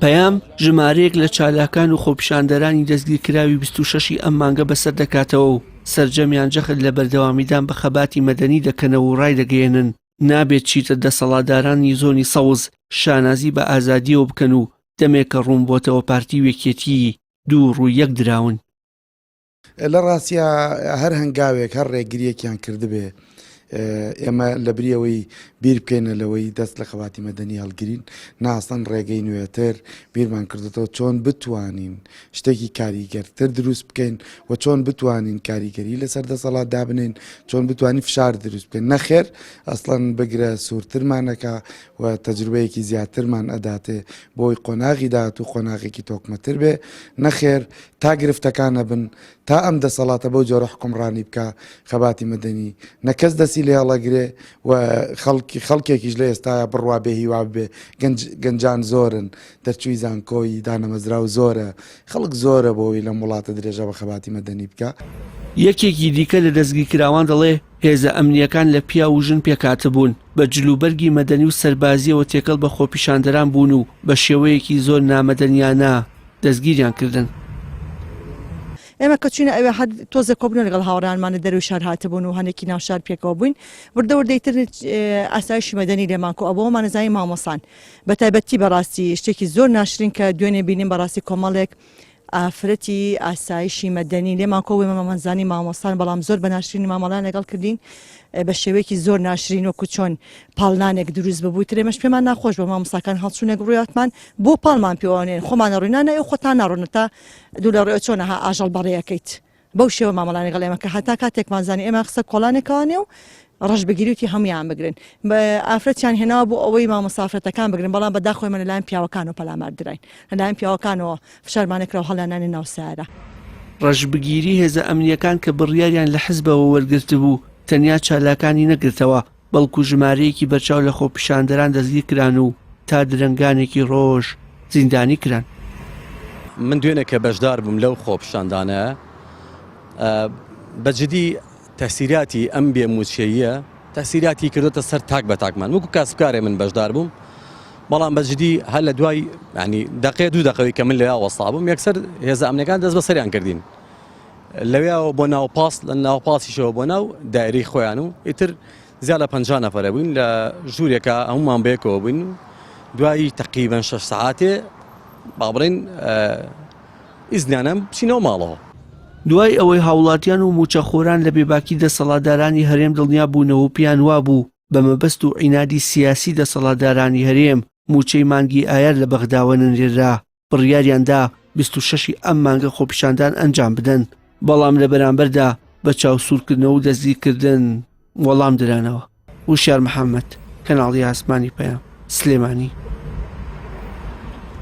پەیام ژمارەیەک لە چالاکان و خۆپیشاندەرانی دەستگیرکراوی 26 ی ئەم مانگە بەسەر دەکاتەوە و سەرجەمیان جەخت لە بەردەوامیدان بە خەباتی مەدەنی دەکەنەوە و ڕایدەگەیەنن نابێت چیتر دەسەڵاتدارانی زۆنی سەوز شانازی بە ئازادییەوە بکەن و دەمێکە ڕوون بۆتەوە پارتی و یەکێتیی دوو ڕووی یەک دراون. لە ڕاستیا هەر هەنگاوێک هەر ڕێگریەکیان کردبێ ئێمە لە بری ئەوەی بیر بکەینە لەوەی دەست لە خەباتی مەدەنی هەڵگرین ناسن ڕێگەی نوێتر بیرمان کردێتەوە چۆن بتوانین شتێکی کاریگەرتر دروست بکەین و چۆن بتوانین کاریگەری لەسەر دەسەڵات دابنین چۆن بتوانین فشار دروست بکەین نەخێر ئەسڵەن بگرە سوورترمانەکە و تەجروبەیەکی زیاترمان ئەداتێ بۆی قۆناغی داهاتوو قۆناغێکی تۆکمەتر بێ نەخێر تا گرفتەکان هەبن، تا ئەم دەسەڵاتە بەو جۆرە حوکمڕانی بکا، خەباتی مەدەنی نە کەس دەستی لێ هەڵەگرێ و خەڵکی خەڵکێکیش لە ئێستایا بڕوا بێ هیوا ببێ، گەنج گەنجان زۆرن، دەرچووی زانکۆی دانەمەزراو زۆرە، خەڵک زۆرە بۆ ئەوەی لەم وڵاتە درێژە بە خەباتی مەدەنی بکا. یەکێکی دیکە لە دەستگیرکراوان دەڵێ، هێزە ئەمنییەکان لە پیاو و ژن پێکهاتبوون، بە جلوبەرگی مەدەنی و سەربازییەوە تێکەڵ بە خۆپیشاندەران بوون و بە شێوەیەکی زۆر نامەدەنیانە دەستگیریان کردن. ئێمە کە چوینە ئەوێ هەر تۆزێک کۆبوونەوە لەگەڵ هاوڕێیانمان لە دەرەوەی شار هاتبوون و هەنێکی ناو شار پێکەوە بووین وردە وردەی تر ئاسایشی مەدەنی لێمان کۆ ئەبۆوە مانەزانی مامۆسان بە تایبەتی بەڕاستی شتێکی زۆر ناشرین کە دوێنێ بینیم بەڕاستی کۆمەڵێک ئافرەتی ئاسایشی مەدەنی لێمان کۆ بووین مامەزانی مامۆستان بەڵام زۆر بە ناشرینی مامەڵیان لەگەڵ کردین بە شێوەیەکی زۆر ناشرین وەکو چۆن پاڵنانێک دروست ببوو تر ئێمەش پێمان ناخۆش بە مامۆستاکان هەڵچوونێک ڕوویاتمان بۆ پاڵمان پێوەنێن خۆمانە ڕووینانە ئێوە خۆتان ناڕۆنە تا دوو لە ڕێوە چۆنە ها ئاژەڵ بەڕێ ئەکەیت بەو شێوە مامەڵانی لەگەڵ ئێمە کە هەتا کاتێکمان زانی ئێمە خسە کۆڵانێکەوانێ و ڕەش بگیریوتی هەمویان بگرن ئافرەتیان هێناوە بۆ ئەوەی مامۆستا ئافرەتەکان بگرن بەڵام بەداخەوە ئێمە لەلایەن پیاوەکانەوە پەلامار دراین لەلایەن پیاوەکانەوە فشارمانە کرا و هەڵیاننانە ناو سەیارە. ڕەشبگیری هێزە ئەمنییەکان کە بڕیاریان لە حزبەوە وەرگرتبوو، تەنیا چالاکانی نەگرتەوە، بەڵکو ژمارەیەکی بەرچاو لە خۆپیشاندەران دەستگیرکران و تا درەنگانێکی ڕۆژ زیندانی کران. من دوێنێ کە بەشدار بووم لەو خۆپیشاندانە بە جدی تەسیراتی ئەم بێ مووچەییە تەسیراتی کردوتە سەر تاک بە تاکمان وەکو کاسبکارێ من بەشدار بووم بەڵام بە جدی هەر لە دوای ینی دقێ دوو دقەوەی کە من لەیا وەستا بووم یەکسەر هێزە ئەمنەکان دەست بەسەریان کردین لەویاوە بۆ ناو پاس لە ناو پاسیشەوە بۆ ناو دایرەی خۆیان و ئیتر زیاد لە 50 نەفەرە بووین لە ژوورێکە هەمومان بەیەکەوە بووین و دوایی تقریبا 6 سعاتێ با بڵێن ئیزنیانم بچینەوە ماڵەوە. دوای ئەوەی هاوڵاتیان و مووچەخۆران لە بێباکی دەسەڵاتدارانی هەرێم دڵنیا بوونەوە و پێیان وابوو بە مەبەست و عینادی سیاسی دەسەڵاتدارانی هەرێم مووچەی مانگی ئایار لە بەغداوە نەنێررا، بڕیاریان دا 26 ی ئەم مانگە خۆپیشاندان ئەنجام بدەن، بەڵام لە بەرامبەردا بە چاوسوورکردنەوە و دەستگیرکردن وەڵام درانەوە. وشیار محەمەد، کەناڵی ئاسمانی پەیام، سلێمانی.